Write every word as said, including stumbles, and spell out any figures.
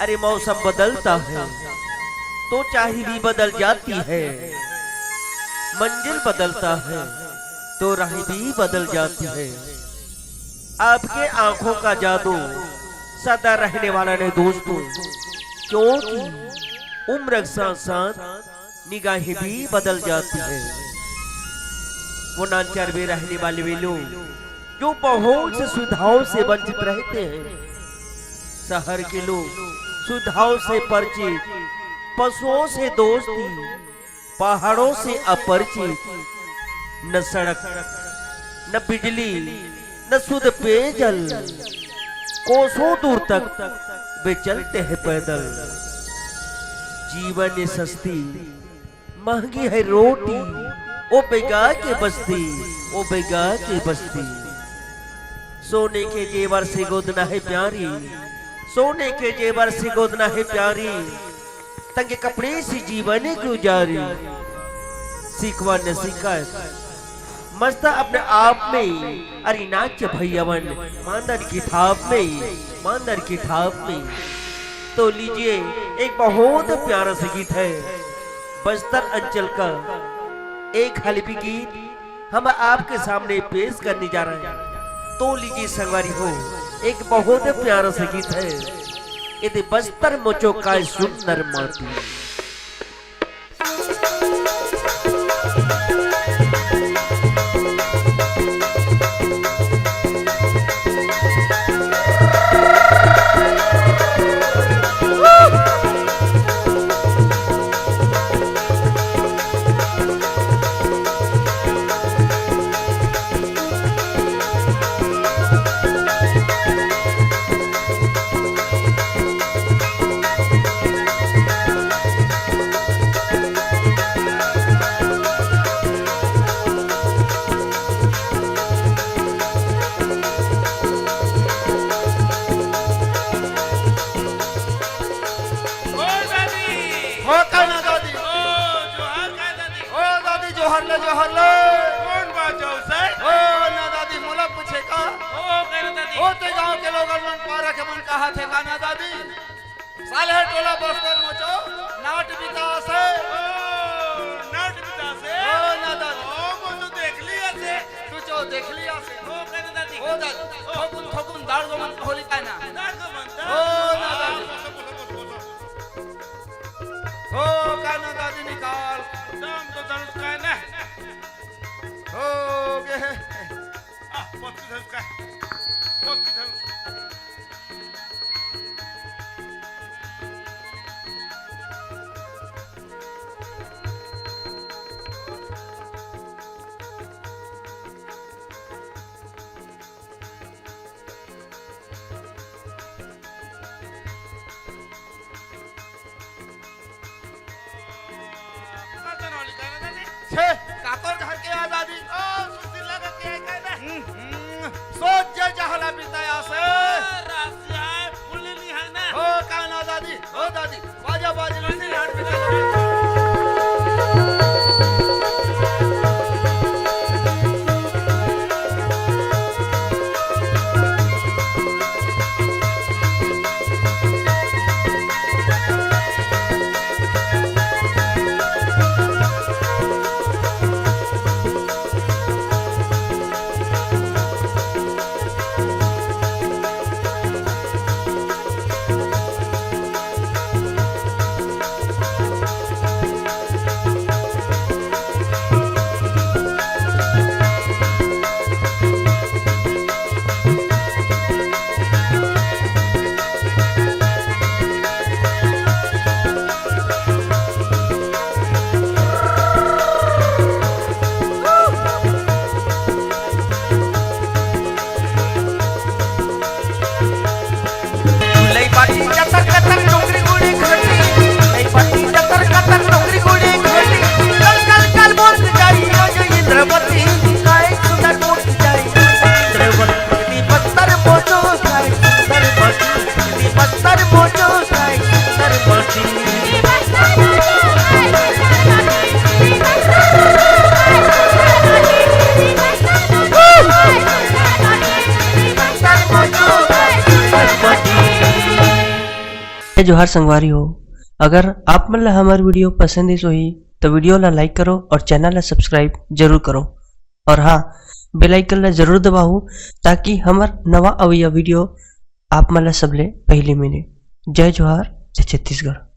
अरे, मौसम बदलता है तो चाह भी बदल जाती है, मंजिल बदलता है तो राह भी बदल जाती है। आपके आंखों का जादू सदा रहने वाला नहीं दोस्तों, क्योंकि उम्र के साथ साथ निगाहें भी बदल जाती है। वो नानचर में रहने वाले वे लोग जो बहुत से सुविधाओं से वंचित रहते हैं, शहर के लोग सुविधाओं से परिचित, पशुओं से दोस्ती, पहाड़ों से अपरिचित, न सड़क, न बिजली, न शुद्ध पेयजल, कोसों दूर तक वे चलते हैं पैदल। जीवन ये सस्ती, महंगी है रोटी, ओ बेगा के बस्ती, ओ बेगा के बस्ती। सोने के जेवर से गोदना है प्यारी, सोने के जेवर से गोदना है प्यारी। तंगे कपड़े से जीवन गुजारी। सिकवा न सिकत, मस्त अपने आप में, अरे नाच भैयावन, मांदन की थाप में, मांदन की थाप में। तो लीजिए, एक बहुत प्यारा सा गीत है बस्तर अंचल का, एक हलबी गीत हम आपके सामने पेश करने जा रहे हैं। तो लीजिए संगवारी हो, एक बहुत प्यारा सा गीत है, यदि बस्तर मोचो काय सुंदर माटी। ओ दादी। हो का ना दादी? ओ जोहार का दादी? ओ दादी, जोहार ले, जोहार ले। कोन बात जाऊ सर? ओ ना दादी, मोला पूछे का? ओ कह ना दादी? ओ ते गांव के लोगन मन पारा के मन कहा थे का ना दादी? साले टोला बस्तर मोचो, नाट बिता से। ओ, नाट बिता से? ओ ना दादी। ओ, मोचो देख लिया से। तू चो देख लिया से। ओ कह ना दादी? ओ दादी, ओ। थोकुन, थोकुन दाड़ गो मन होली का ना? दाड़ गो मन, ओ ना दादी। ओ, का ना दादी निकाल। दाम तो धनुष का है ना। हो गे। आ, पत्ती धनुष का है। पत्ती धनुष। छे, काकर घर के आजादी। ओ, सुशीला का क्या है कहना? हम्म, हम्म, सोच जे जहला बिताया से। ओ, रासिया है, फूली नहीं है ना। ओ, कान आजादी, ओ दादी, बाजा बाजी नहीं, लाड बिताया। जय जोहार संगवारी हो, अगर आप मन ला हमर video पसंद आइस होही, तो video ला like करो और channel ला subscribe जरूर करो। और हाँ, bell icon ला जरूर दबाहू, ताकि हमर नवा अवइया video आप मन ला सबले पहली मिले। जय जोहार, जय छत्तीसगढ़।